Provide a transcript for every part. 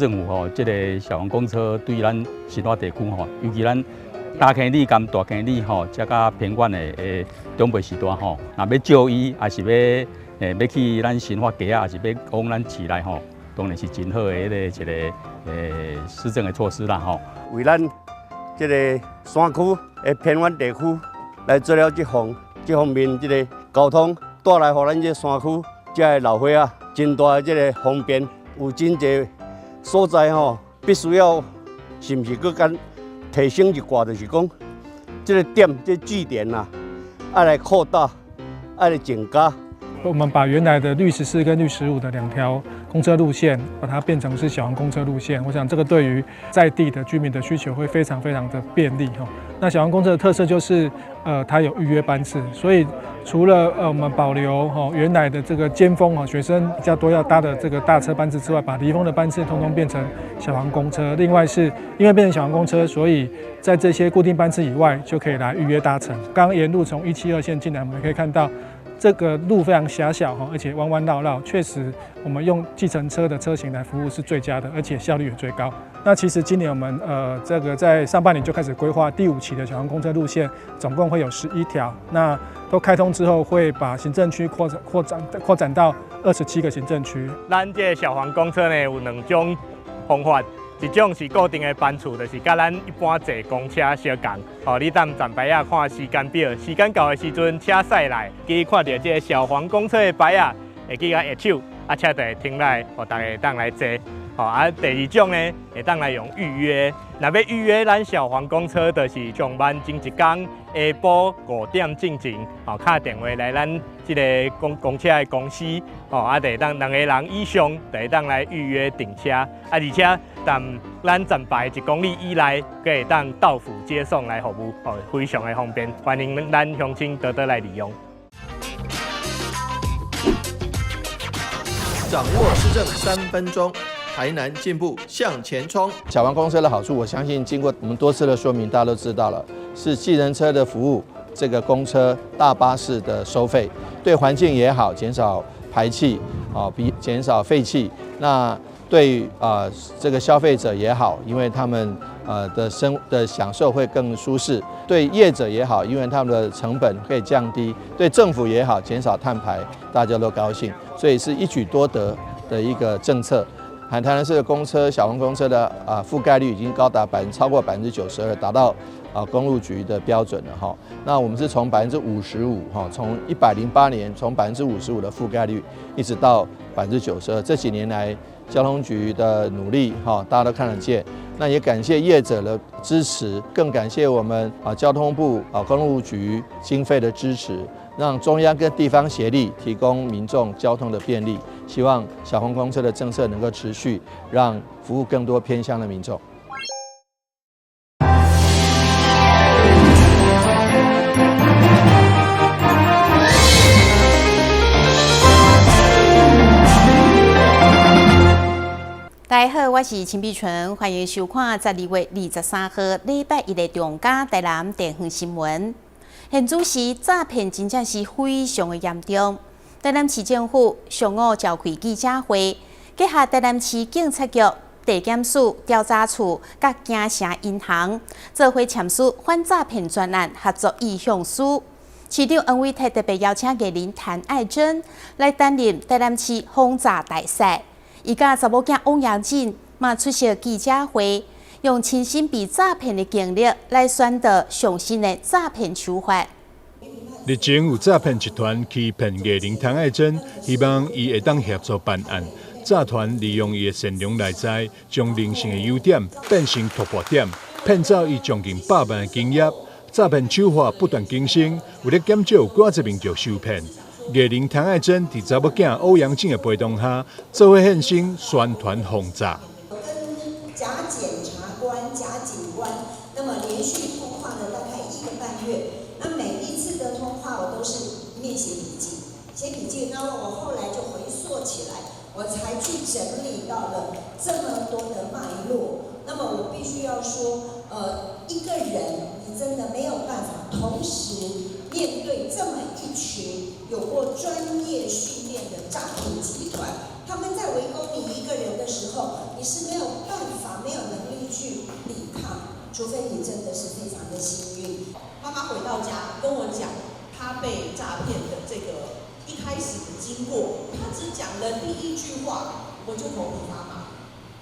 政府吼，這个小黃公車對咱新化地區吼，尤其咱大坑里佮大坑里吼，遮較偏遠的長輩時代吼，若欲就醫，抑是欲欲去咱新化街仔，抑是欲往咱市內吼，當然是真好的彼个一个施政的措施啦吼。為咱這个山區的偏遠地區來做了這方面這个交通，帶來予咱這山區遮的老歲仔真大的這个方便，有真濟所在吼，必須要是毋是閣較提升一寡，就是講這个點這個據點啊，愛來擴大，愛來增加。我們把原來的綠14跟綠15的兩條公車路線，把它變成是小黃公車路線。我想這個對於在地的居民的需求會非常非常的便利哈。那小黃公車的特色就是，它有預約班次，所以除了我們保留哈原來的這個尖峰啊學生比較多要搭的這個大車班次之外，把離峰的班次通通變成小黃公車。另外是因為變成小黃公車，所以在這些固定班次以外就可以來預約搭乘。剛沿路從172線進來，我們可以看到，這個路非常狹小哈，而且彎彎繞繞，確實我們用計程車的車型來服務是最佳的，而且效率也最高。那其實今年我們這個在上半年就開始規劃第五期的小黃公車路線，總共會有11條。那都開通之後，會把行政區擴展擴展擴展到27個行政區。咱這个小黃公車呢有兩種方法，一種是固定的班次，就是佮咱一般坐公車相仝。哦，你踮站牌仔看時間表，時間到的時陣，車駛來，記看著這个小黃公車的牌仔，會記共揮手，啊，車就會停來，予大家會當來坐。吼，啊，第二種呢，會當來用預約。若欲預約咱小黃公車，就是上班前一工下晡5點進前，吼，敲電話來咱這个公車的公司，吼，啊，就會當兩個人以上，就會當來預約訂車。啊，而且踮咱站牌1公里以內，閣會當到府接送來服務，吼，非常的方便，歡迎咱鄉親多多來利用。掌握施政3分鐘。台南進步向前衝。小黃公車的好處，我相信經過我們多次的說明，大家都知道了，是計程車的服務，這個公車、大巴士的收費，對環境也好，減少排氣，啊，比減少廢氣。那對啊，這個消費者也好，因為他們的生的享受會更舒適；對業者也好，因為他們的成本可以降低；對政府也好，減少碳排，大家都高興，所以是一舉多得的一個政策。台南市的公車、小黃公車的覆蓋率已經高達超過92%，達到公路局的標準了哈。那我們是從55%哈，從108年從55%的覆蓋率，一直到92%，這幾年來交通局的努力哈，大家都看得見。那也感謝業者的支持，更感謝我們交通部公路局經費的支持，讓中央跟地方協力，提供民眾交通的便利。希望小黃公車的政策能夠持續，讓服務更多偏鄉的民眾。大家好，我是陳碧純，歡迎收看12月23號禮拜一的中嘉台南地方新聞。現此時詐騙真正是非常的嚴重。台南市政府上午召開記者會，結合台南市警察局、地檢署調查處佮京城銀行，做伙簽署反詐騙專案合作意向書。市長黃偉哲特別邀請藝人譚愛珍來擔任台南市防詐大使。伊佮查某囝翁陽錦嘛出席記者會，用親身被詐騙的經歷來宣導上新的詐騙手法。日前有詐騙集團欺騙藝人譚愛珍，希望伊會當協助辦案。詐團利用伊的善良內在，將人性的優點變成突破點，騙走伊將近百萬的金額。詐騙手法不斷更新，為了減少閣濟民眾受騙，藝人譚愛珍佇查某囝歐陽靖的陪同下，做伙現身宣傳防詐。跟假檢察官、假警官，那麼連續通話了大概一個半月。那每一次的通話，我都是面寫筆記，寫筆記。那麼我後來就回溯起來，我才去整理到了這麼多的脈絡。那麼我必須要說，一個人你真的沒有辦法同時面對這麼一群有過專業訓練的詐騙集團，他他們在圍攻你一個人的時候，你是沒有辦法、沒有能力去抵抗，除非你真的是非常的幸運。媽媽回到家跟我講，她被詐騙的這個一開始的經過，她只講了第一句話，我就頭皮發麻，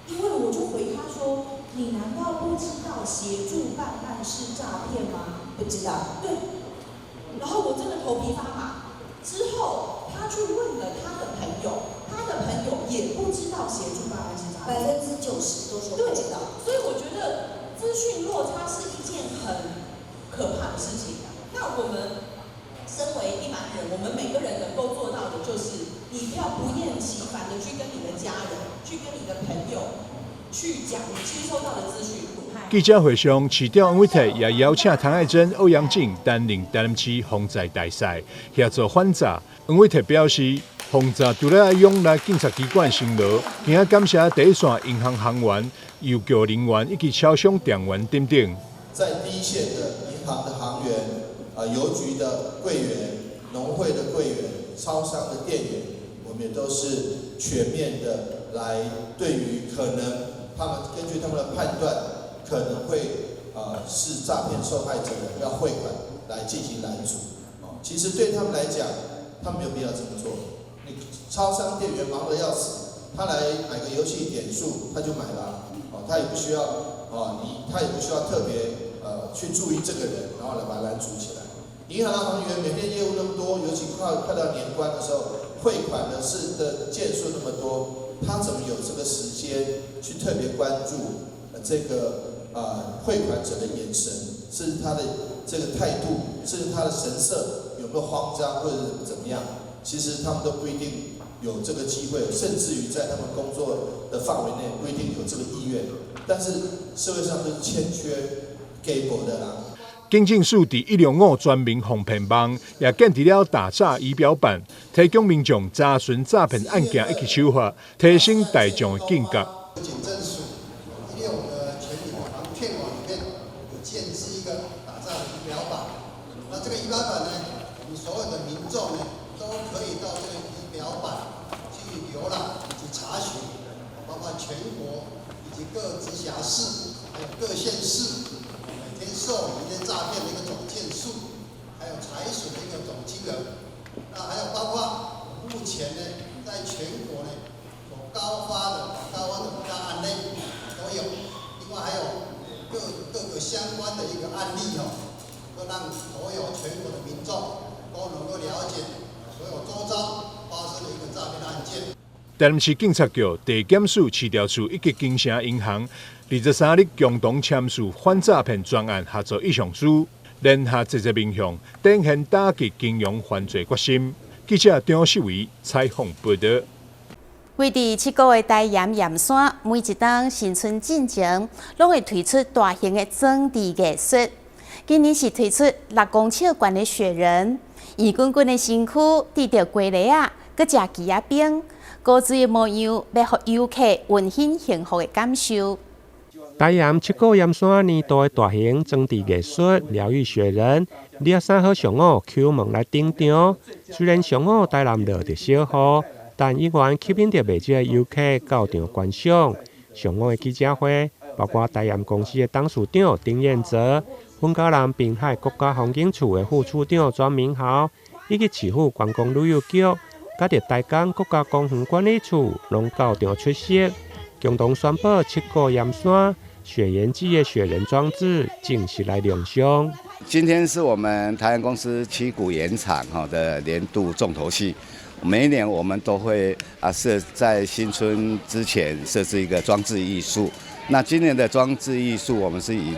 因為我就回她說：你難道不知道協助辦案是詐騙嗎？不知道。對。然後我真的頭皮發麻。之後他去問了他的朋友，他的朋友也不知道協助辦案是詐騙。90%都說不知道。所以我覺得資訊落差是一件很可怕的事情。那我們身為一般人，我們每個人能夠做到的就是，你不要不厭其煩的去跟你的家人、去跟你的朋友去講你接收到的資訊。記者會上，市長黃偉哲也邀請湯愛珍、歐陽靖擔任台南市防詐大使，協助反詐。黃偉哲表示，防詐除了愛仰賴警察機關辛勞，更愛感謝第一線銀行行員、郵局人員以及超商店員等等。在第一線的銀行的行員、郵局的櫃員、農會的櫃員、超商的店員，我們也都是全面的來對於可能他們根據他們的判斷，可能會是詐騙受害者的要匯款來進行攔阻。其實對他們來講，他們沒有必要這麼做。你超商店員忙得要死，他來買個遊戲點數他就買了，哦，他也不需要哦，他也不需要特別去注意這個人，然後來把他攔阻起來。銀行行員每天業務那麼多，尤其快到年關的時候，匯款的事的件數那麼多，他怎麼有這個時間去特別關注這個匯款者的眼神，甚至他的這個態度，甚至他的神色有沒有慌張或者怎麼樣？其實他們都不一定有這個機會，甚至於在他們工作的範圍內不一定有這個意願。但是社會上都是欠缺給博的啦。警政署佇165全民防騙網也建置了打詐儀表板，提供民眾查詢詐騙案件以及手法，提升大眾的警覺。警政署165的全民防騙網裡面有建置一個打詐的儀表板，那這個儀表板呢，我們所有的民眾呢都可以到這個儀表板去瀏覽以及查詢，包括全國以及各直轄市，還有各縣市。每天受理一些詐騙的一個總件數，還有財損的一個總金額，那還有包括目前呢，在全國呢所高發的五大案例都有，另外還有各個相關的一個案例哦，都讓所有全國的民眾都能夠了解所有周遭發生的一個詐騙案件。台南市警察局、地檢署、市調處以及金城銀行，23日共同簽署反詐騙專案合作意向書，聯合這個面向，展現打擊金融犯罪決心。記者張世偉採訪報導。位佇七股的台鹽鹽山，每一冬新春進前，攏會推出大型的裝置藝術。今年是推出6公尺懸的雪人，圓滾滾的身軀，拄著雞螺仔，閣食枝仔冰，古錐的模樣，欲予遊客溫馨幸福的感受。台鹽七股鹽山年度的大型裝置藝術療癒雪人，23號上午啟幕來登場。雖然上午台南落著小雨，但依然吸引著袂少的遊客到場觀賞。上午的記者會，包括台鹽公司的董事長丁彥澤、雲嘉南濱海國家風景區的副處長莊明豪，以及市府觀光旅遊局、佮著台江國家公園管理處，攏到場出席，共同宣布七股鹽山雪岩季的雪人裝置正式來亮相。今天是我們台鹽公司七股鹽場哈的年度重頭戲。每一年我們都會設在新春之前設置一個裝置藝術。那今年的裝置藝術，我們是以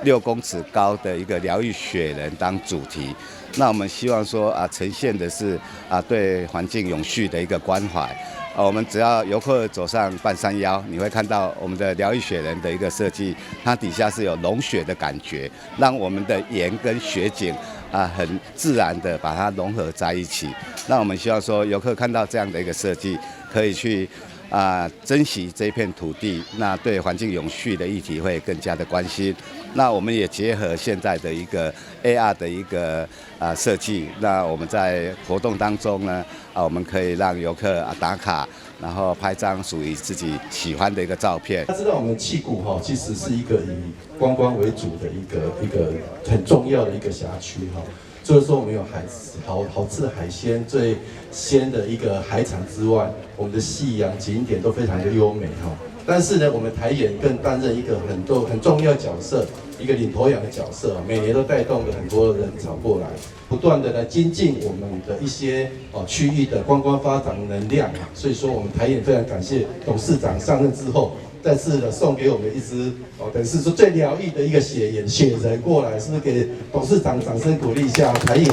6公尺高的一個療癒雪人當主題。那我們希望說呈現的是對環境永續的一個關懷。我們只要遊客走上半山腰，你會看到我們的療癒雪人的一個設計，它底下是有融雪的感覺，讓我們的鹽跟雪景很自然的把它融合在一起。那我們希望說遊客看到這樣的一個設計，可以去珍惜這片土地，那對環境永續的議題會更加的關心。那我們也結合現在的一個 AR 的一個設計，那我們在活動當中呢，我們可以讓遊客打卡，然後拍張屬於自己喜歡的一個照片。他知道我們七股哈，其實是一個以觀光為主的一個很重要的一個轄區哈。除了說我們有海好好吃的海鮮、最鮮的一個海產之外，我們的夕陽景點都非常的優美哈。但是呢，我們台鹽更擔任一個很多很重要角色，一個領頭羊的角色，每年都帶動了很多人潮過來，不斷的來精進我們的一些區域的觀光發展能量。所以說，我們台鹽非常感謝董事長上任之後，再次的送給我們一隻等於是說最療癒的一個雪鹽雪人過來，是不是給董事長掌聲鼓勵一下？台鹽，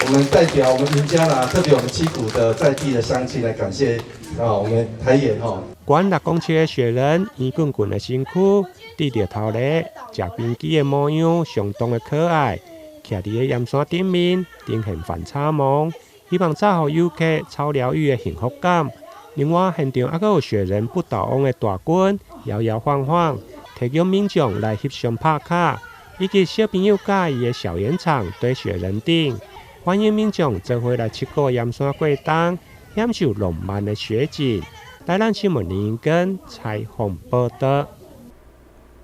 我們代表我們雲嘉啦，特別我們七股的在地的鄉親來感謝我們台鹽哈。懸6公尺的雪人，圓滾滾的身軀，低著頭咧，食冰機的模樣相當的可愛，徛佇个鹽山頂面，呈現反差萌，希望製予遊客超療癒的幸福感。另外，現場猶閣有雪人不倒翁的大軍搖搖晃晃，提供民眾來翕相拍卡，以及小朋友佮意的小鹽場佇雪人頂，歡迎民眾做伙來七股鹽山過冬，享受浪漫的雪景。台南新聞林根採訪報道。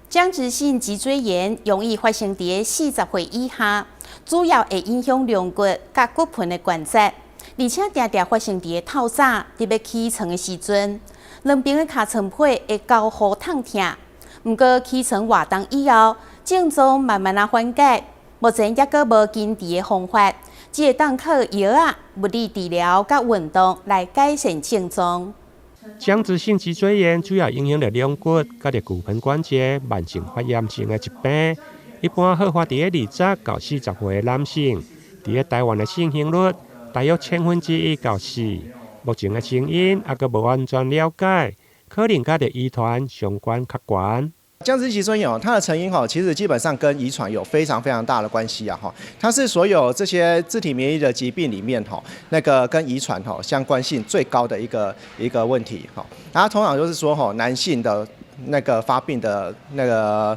僵直性脊椎炎容易發生佇40歲以下，主要會影響龍骨佮骨盆的關節，而且定定發生佇透早，佇欲起床的時陣，兩邊的尻川皮會交互迵疼。毋過起床活動以後，症狀慢慢仔緩解。目前猶閣無根治的方法，只會當靠藥仔、物理治療佮運動來改善症狀。僵直性脊椎炎主要影響著龍骨佮著骨盆關節慢性發炎性的疾病，一般好發佇20到40歲的男性，佇咧台灣的盛行率大約1/1000到4。目前的成因猶閣無完全了解，可能佮著遺傳相關較懸。僵直脊椎炎，它的成因哈，其實基本上跟遺傳有非常非常大的關係啊哈。它是所有這些自體免疫的疾病裡面哈，那個跟遺傳哈相關性最高的一個問題哈。然後通常就是說哈，男性的那個發病的那個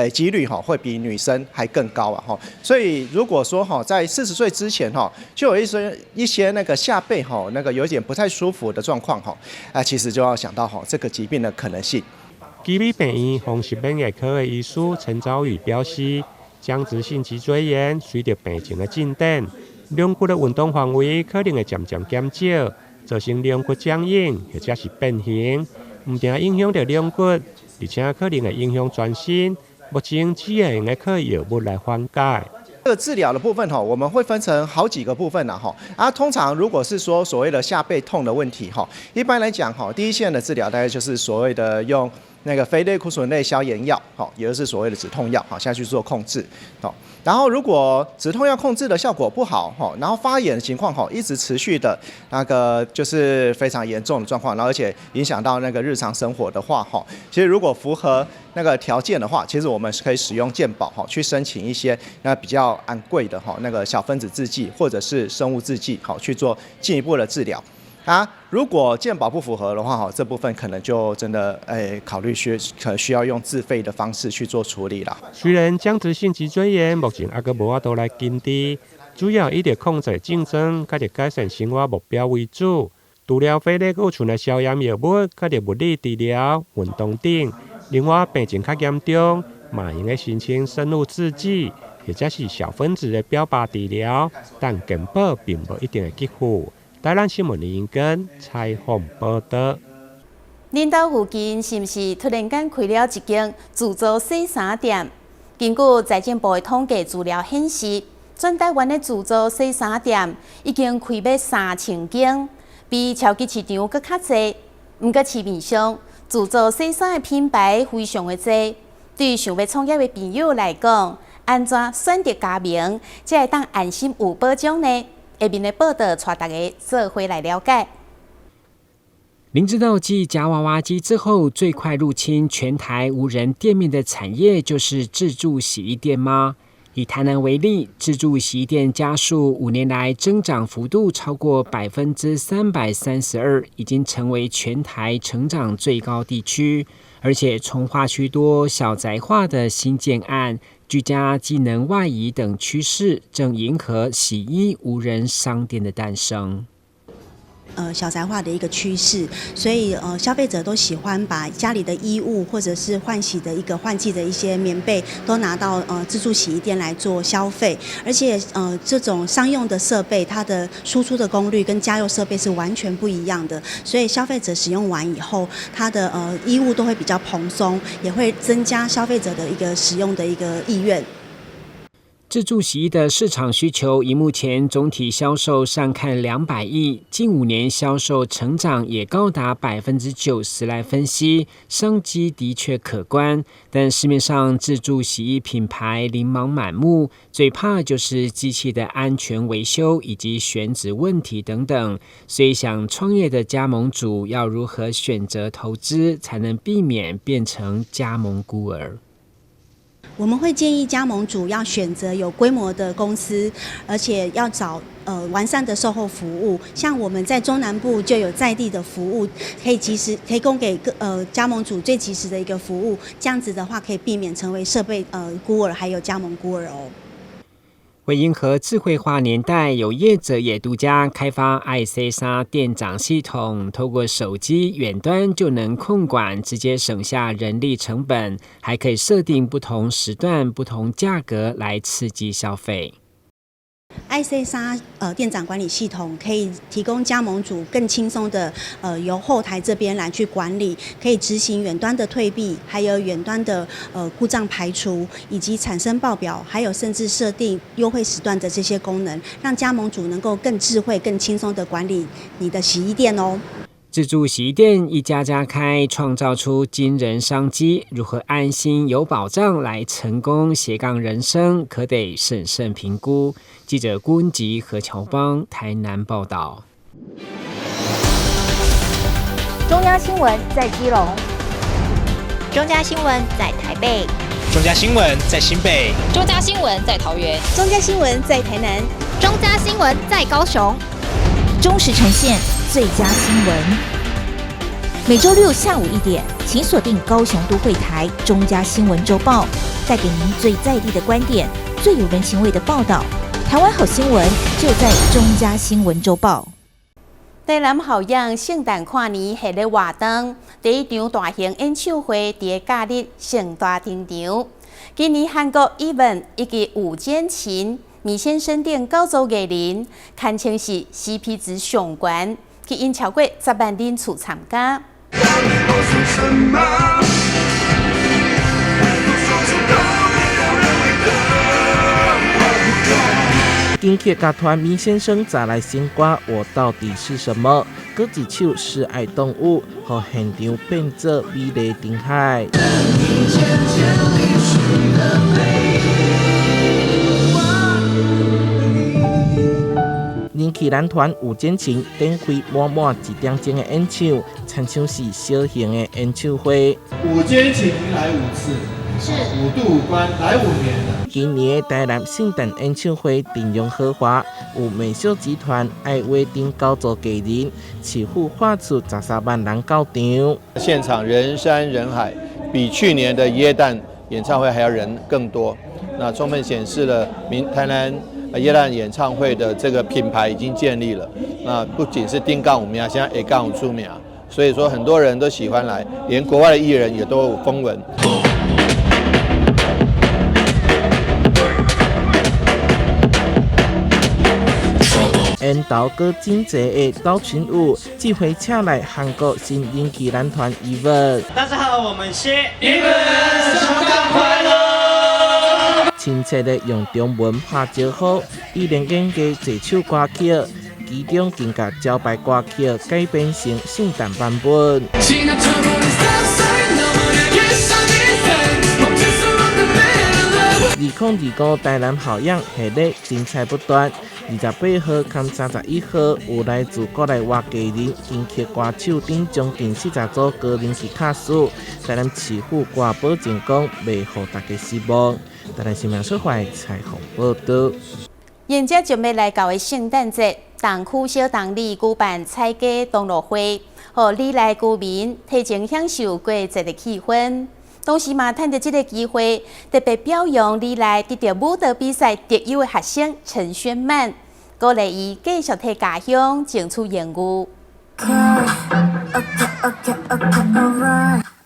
幾率哈，會比女生還更高啊哈。所以如果說哈，在40歲之前哈，就有一些那個下背哈，那個有點不太舒服的狀況哈，啊，其實就要想到哈這個疾病的可能性。基美病院風濕免疫科的醫師陳昭宇表示，僵直性脊椎炎隨著病情的進展，龍骨的運動範圍可能會漸漸減少，造成龍骨僵硬或者是變形，毋但影響著龍骨，而且可能會影響全身。目前只會用得靠藥物來緩解。這個治療的部分哈，我們會分成好幾個部分啦哈。啊，通常如果是說所謂的下背痛的問題哈，一般來講哈，第一線的治療大概就是所謂的用那個非類固醇類消炎藥，好，也就是所謂的止痛藥，好，下去做控制，好。然後如果止痛藥控制的效果不好，哈，然後發炎的情況哈，一直持續的那個就是非常嚴重的狀況，然後而且影響到那個日常生活的話，哈，其實如果符合那個條件的話，其實我們是可以使用健保哈去申請一些那比較昂貴的哈那個小分子製劑或者是生物製劑，好去做進一步的治療。啊，如果健保不符合的話，哈，這部分可能就真的考慮可需要用自費的方式去做處理啦。雖然僵直性脊椎炎目前猶閣無法度來根治，主要以著控制症狀、佮著改善生活目標為主。除了非類固醇的消炎藥物、佮著物理治療、運動等，另外病情較嚴重，嘛會用申請生物製劑或者是小分子的標靶治療，但健保並無一定會給付。台南新聞林根採訪報道。恁兜附近是毋是突然間開了一間自助洗衫店？根據財政部的統計資料顯示，全台灣的自助洗衫店已經開欲3000間，比超級市場閣較濟。毋過市面上自助洗衫的品牌非常的濟，對想欲創業的朋友來講，按怎選擇加盟，才會當安心有保障呢？下面的報道，帶大家做伙來了解。您知道繼夾娃娃機之後，最快入侵全台無人店面的產業就是自助洗衣店嗎？以台南為例，自助洗衣店家數5年來增長幅度超過332%，已經成為全台成長最高地區。而且重劃區多小宅化的新建案、居家機能外移等趨勢，正迎合洗衣無人商店的誕生。小宅化的一個趨勢，所以消費者都喜歡把家裡的衣物或者是換洗的一個換季的一些棉被，都拿到自助洗衣店來做消費。而且這種商用的設備，它的輸出的功率跟家用設備是完全不一樣的，所以消費者使用完以後，它的衣物都會比較蓬鬆，也會增加消費者的一個使用的一個意願。自助洗衣的市場需求，以目前總體銷售上看200億，近5年銷售成長也高達90%來分析，商機的確可觀。但市面上自助洗衣品牌琳琅滿目，最怕就是機器的安全維修以及選址問題等等。所以想創業的加盟主要如何選擇投資，才能避免變成加盟孤兒？我們會建議加盟主要選擇有規模的公司，而且要找完善的售後服務。像我們在中南部就有在地的服務，可以及時提供給各加盟主最及時的一個服務。這樣子的話，可以避免成為設備孤兒，還有加盟孤兒哦。為迎合智慧化年代，有業者也獨家開發愛洗衫店長系統，透過手機遠端就能控管，直接省下人力成本，還可以設定不同時段、不同價格來刺激消費。愛洗衫店長管理系統可以提供加盟主更輕鬆的由後台這邊來去管理，可以執行遠端的退幣，還有遠端的故障排除，以及產生報表，還有甚至設定優惠時段的這些功能，讓加盟主能夠更智慧、更輕鬆的管理你的洗衣店哦。自助洗衣店一家家開，創造出驚人商機。如何安心有保障來成功斜槓人生，可得審慎評估。記者郭文吉何喬邦台南報道。中央新聞在基隆，中嘉新聞在台北，中嘉新聞在新北，中嘉新聞在桃園，中嘉新聞在台南，中嘉新聞在高雄。忠實呈現最佳新聞。每週六下午1點，請鎖定高雄都會台中嘉新聞週報，帶給您最在地的觀點，最有人情味的報道。台灣好新聞就在中嘉新聞週報。台南好樣聖誕跨年系列活動，第一場大型演唱會佇假日盛大登場。今年韓國 EVEN 以及五間琴、米先生等九組藝人，堪稱是 CP 值上懸，吸引超過10萬人次參加。金曲樂團米先生再來新歌《我到底是什麼》，閣一首《示愛動物》，予現場變做美麗燈海。人氣男團五間情展開滿滿一點鐘的演唱，親像是小型的演唱會。五間情來5次，是五度五關來5年了。今年的台南聖誕演唱會陣容豪華，有美秀集團、愛畫等9組藝人，市府喊出13萬人到場。現場人山人海，比去年的耶誕演唱會還要人更多。那充分顯示了台南耶誕演唱會的這個品牌已經建立了。那不僅是丁槓有名，現在下槓有出名，所以說很多人都喜歡來，連國外的藝人也都有風聞。沿途閣真濟的抖群舞，這回請來韓國新人氣男團 EVEN。大家好，我們是 EVEN，聖誕快樂。親切的用中文拍招呼，伊連演藝這首歌曲，其中更共招牌歌曲改編成聖誕版本。2025台南好樣系列精彩不斷，28號兼31號有來自國內外藝人、金曲歌手等將近40組高人氣卡司，台南市府掛保證講袂予大家失望。台南新聞小懷採訪報道。迎接準備來到的聖誕節，東區小東里舉辦踩街同樂會，予里內居民提前享受過節的氣氛。同時嘛，趁著這个機會，特別表揚里內得著舞蹈比賽特優的學生陳軒曼，鼓勵伊繼續替家鄉爭取榮譽。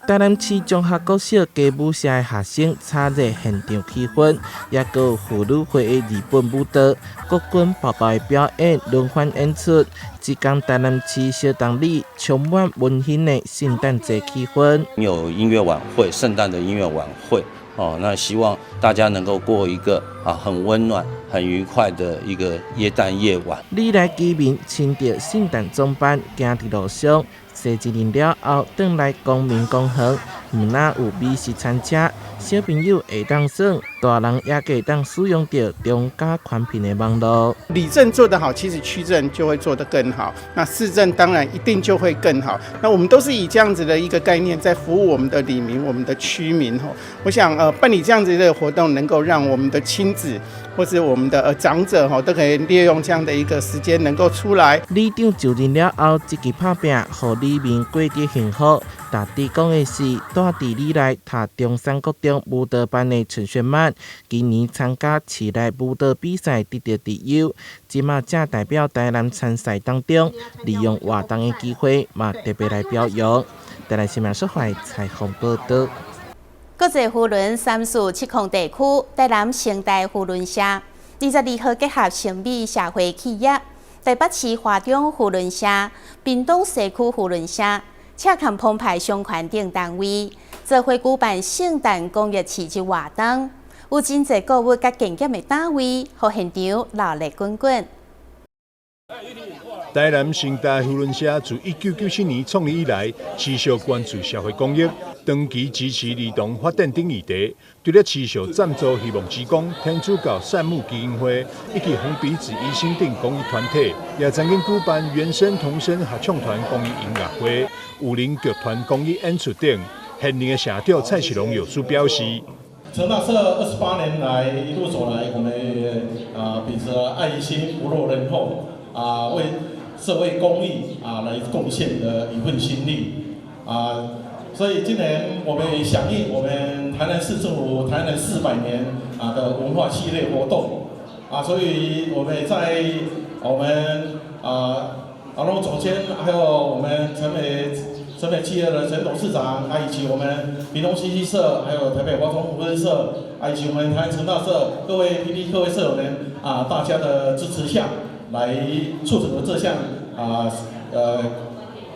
台南市中學國小街舞社的學生炒熱現場氣氛，也閣有婦女會的日本舞蹈、國軍寶寶的表演輪番演出。這工台南市小東里充滿溫馨的聖誕節氣氛。有音樂晚會，聖誕的音樂晚會，哦，那希望大家能夠過一個啊很溫暖、很愉快的一個耶誕夜晚。里內居民穿著聖誕裝扮，行佇路上。踅一輪了後，轉來光明公園，毋但有美食餐車，小朋友會當耍，大人也會當使用著中加寬頻的網路。里政做得好，其實區政就會做得更好，那市政當然一定就會更好。那我們都是以這樣子的一個概念在服務我們的里民、我們的區民。吼，我想辦理這樣子的活動，能夠讓我們的親子或是我們的長者吼，都可以利用這樣的一個時間能夠出來。里長就任了後，積極拍拚，予里民過得幸福。但佇講的是，蹛佇里內讀中山國中舞蹈班的陳軒曼，今年參加市內舞蹈比賽得著特優，這馬正代表台南參賽當中，利用活動的機會，嘛特別來表揚。台南新聞社採訪報導。國際扶輪347地區台南成大扶輪社，22號結合誠美社會企業，台北市華中扶輪社、屏東西區扶輪社、赤崁澎湃商圈等單位，做伙舉辦聖誕公益市集活動，有真濟購物佮健檢的單位，予現場熱鬧滾滾。台南成大扶輪社自1997年創立以來，持續關注社會公益，長期支持兒童發展等議題。除了持續贊助希望之光、天主教善牧基金會以及紅鼻子醫生等公益團體，也曾經舉辦原聲童聲合唱團公益音樂會、武林劇團公益演出等。現任的社長蔡世龍有書表示：成大社28年來一路走來，我們啊秉持愛心不落人後啊，為社會公益啊來貢獻的一份心力啊，所以今年我們也響應我們台南市政府台南400年啊的文化系列活動啊，所以我們在我們啊阿龍總監，還有我們誠美企業的陳董事長啊，以及我們屏東西社，還有台北華中扶輪社啊，以及我們台南成大社各位 P D 各位社友們啊，大家的支持下，來促成了這項啊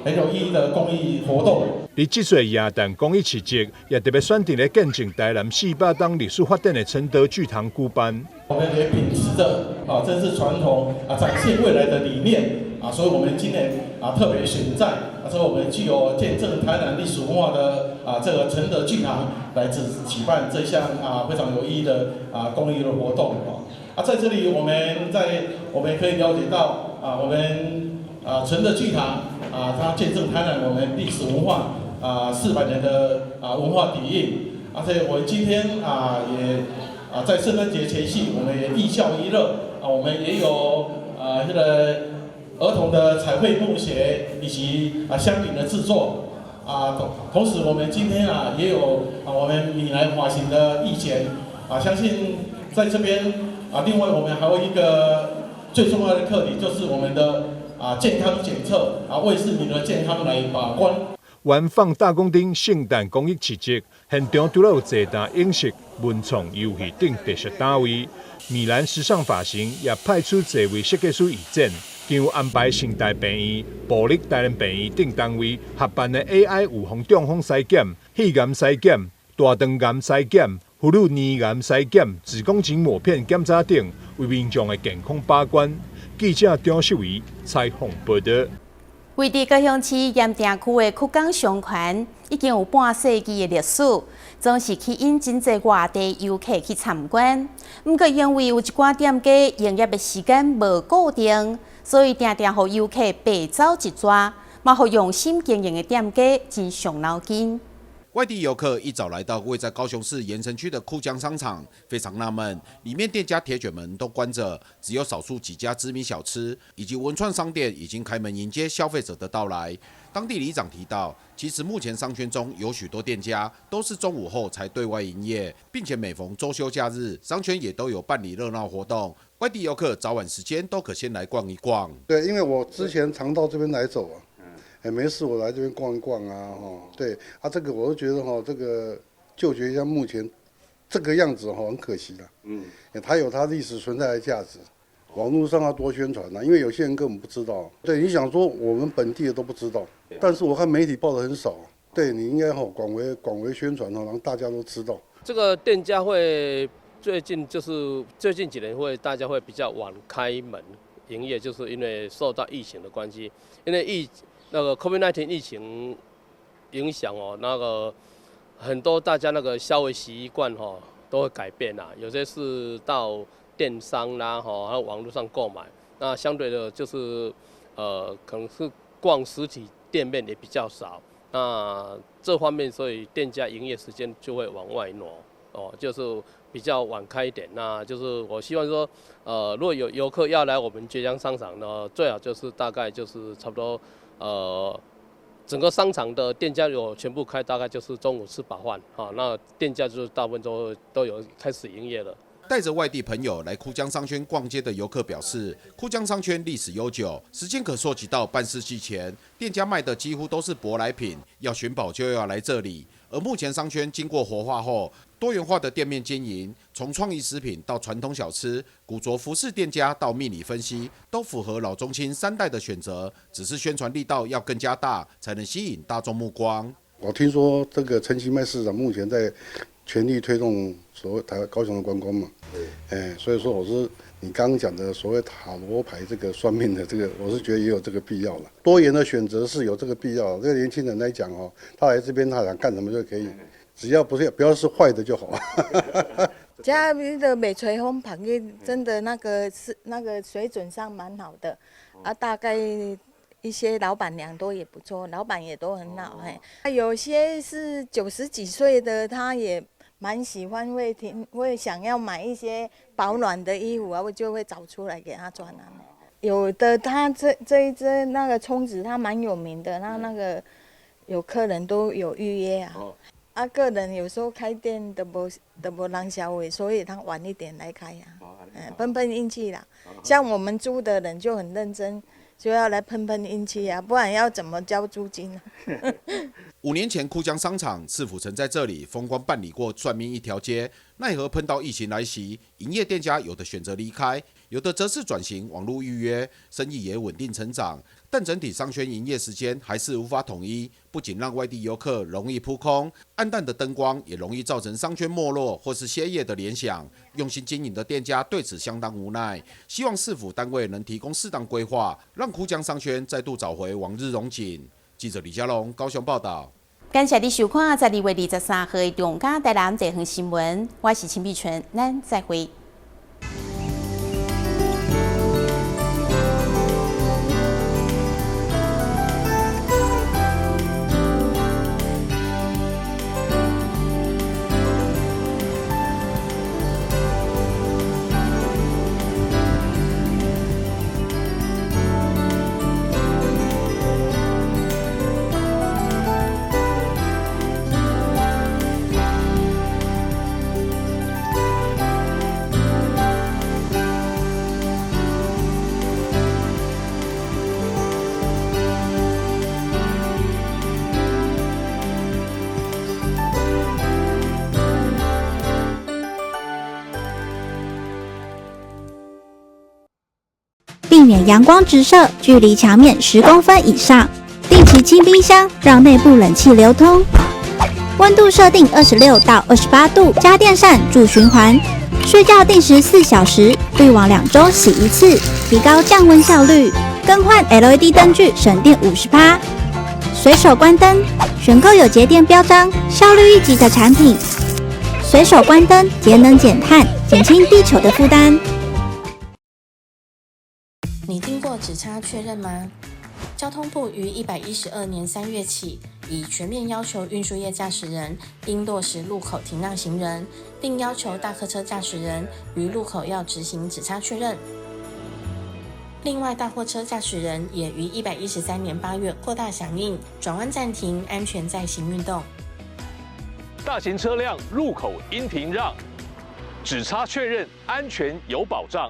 很有意義的公益活動。佇這次耶誕公益市集，也特別選擇咧見證台南400冬歷史發展的承德劇堂舉辦。我們也秉持著啊，珍視傳統啊，展現未來的理念啊，所以我們今年啊特別選在啊，這個我們具有見證台南歷史文化的啊這個承德劇堂來舉辦這項啊非常有意義的啊公益的活動啊。啊，在這裡我們在我們可以了解到啊，我們啊承德劇堂啊，它見證台南我們歷史文化啊400年的啊文化底蘊。而且我們今天啊也啊在聖誕節前夕，我們也寓教於樂啊，我們也有啊這個兒童的彩繪布鞋以及啊香餅的製作啊，同時我們今天啊也有啊我們閩南髮型的義剪啊，相信在這邊啊，另外我們還有一個最重要的課題，就是我們的啊健康檢測啊，為市民的健康來把關。圓放大宮頂聖誕公益市集，現場除了有坐台飲食、文創遊戲等特色單位，米蘭時尚髮型也派出濟位設計師義剪，更有安排成大病院、部立台南病院等單位合辦的 AI 預防中風篩檢、肺癌篩檢、大腸癌篩檢、婦女乳癌篩檢、子宮頸抹片檢查等，為民眾的健康把關。記者張秀儀採訪報導。位佇高雄市鹽埕區的曲江商圈已經有半世紀的歷史，總是吸引真濟外地遊客去參觀。毋過因為有一寡店家營業的時間無固定，所以定定予遊客白走一逝，嘛予用心經營的店家真傷腦筋。外地游客一早来到位在高雄市盐埕区的堀江商场，非常纳闷，里面店家铁卷门都关着，只有少数几家知名小吃以及文创商店已经开门迎接消费者的到来。当地里长提到，其实目前商圈中有许多店家都是中午后才对外营业，并且每逢周休假日，商圈也都有办理热闹活动，外地游客早晚时间都可先来逛一逛。对，因为我之前常到这边来走啊。欸，没事，我来这边逛一逛啊，哈，对啊，这个我都觉得哈，这个旧崛江目前这个样子哈，很可惜的。它有它历史存在的价值，网络上要多宣传呐，因为有些人根本不知道。对，你想说我们本地的都不知道，但是我看媒体报的很少。对，你应该哈广为宣传哦，让大家都知道。这个店家会最近就是最近几年会大家会比较晚开门营业，就是因为受到疫情的关系，因为那个 COVID-19 疫情影响哦，那个很多大家那个消费习惯哈都会改变啦，有些是到电商啦哈，还有网络上购买，那相对的就是可能是逛实体店面也比较少，那这方面所以店家营业时间就会往外挪哦，就是比较晚开一点。那就是我希望说，如果有游客要来我们崛江商场呢，最好就是大概就是差不多。整个商场的店家有全部开，大概就是中午吃饱饭，哈，那店家就是大部分都有开始营业了。带着外地朋友来堀江商圈逛街的游客表示，堀江商圈历史悠久，时间可溯及到半世纪前，店家卖的几乎都是舶来品，要寻宝就要来这里。而目前商圈经过活化后，多元化的店面经营，从创意食品到传统小吃、古着服饰店家到命理分析，都符合老中青三代的选择。只是宣传力道要更加大，才能吸引大众目光。我听说这个陈其迈市长目前在全力推动所谓台湾高雄的观光嘛，哎，所以说我是你刚刚讲的所谓塔罗牌这个算命的这个，我是觉得也有这个必要了。多元的选择是有这个必要。这个年轻人来讲哦，他来这边他想干什么就可以，只要不要是坏的就好。遮边的卖吹风朋友真的那个是那个水准上蛮好的，啊，大概一些老板娘都也不错，老板也都很好，嘿，有些是90几岁的，他也蛮喜欢会听，会想要买一些保暖的衣服啊，我就会找出来给他穿啊。有的他这一支那个葱子，他蛮有名的，那个有客人都有预约啊。啊，个人有时候开店都无人消费，所以他晚一点来开呀。嗯，碰碰运气啦。像我们租的人就很认真，就要来碰碰运气啊，不然要怎么交租金呢？ 5年前，堀江商场市府曾在这里风光办理过算命一条街，奈何碰到疫情来袭，营业店家有的选择离开，有的则是转型网络预约，生意也稳定成长。但整体商圈营业时间还是无法统一，不仅让外地游客容易扑空，暗淡的灯光也容易造成商圈没落或是歇业的联想。用心经营的店家对此相当无奈，希望市府单位能提供适当规划，让堀江商圈再度找回往日荣景。记者李佳龙高雄报道。感谢你收看12月23号的中嘉台南地方新闻，我是陈碧纯，咱再会。避免阳光直射，距离墙面10公分以上。定期清冰箱，让内部冷气流通。温度设定26到28度，加电扇助循环。睡觉定时4小时，滤网2周洗一次，提高降温效率。更换 LED 灯具，省电50%。随手关灯，选购有节电标章、效率一级的产品。随手关灯，节能减碳，减轻地球的负担。你听过指差确认吗？交通部於112年3月起，已全面要求運輸業駕駛人應落實路口停讓行人，並要求大客車駕駛人於路口要執行指叉確認。另外，大貨車駕駛人也於113年8月擴大響應轉彎暫停、安全載行運動。大型車輛路口應停讓，指叉確認安全有保障。